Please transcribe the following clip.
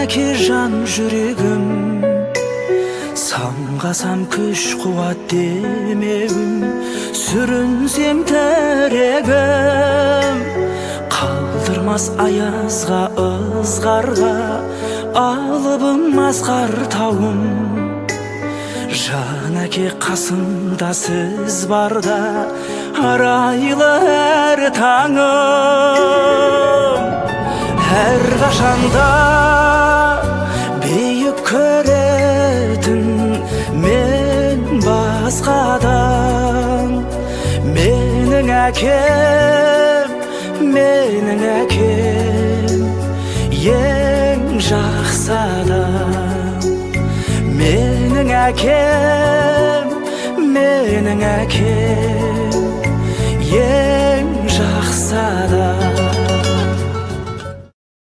Әке, жан жүрегім, самғасам күш қуат демеуім, сүрінсем тірегім, қалдырмас аязға, ызғарға, алыбым, асқар тауым. Жан әке, қасымда сіз барда арайлы әр таңым. Әрқашанда биік көретін мен басқадан. Менің әкем, менің әкем ең жақсы адам. Менің әкем, менің әкем ең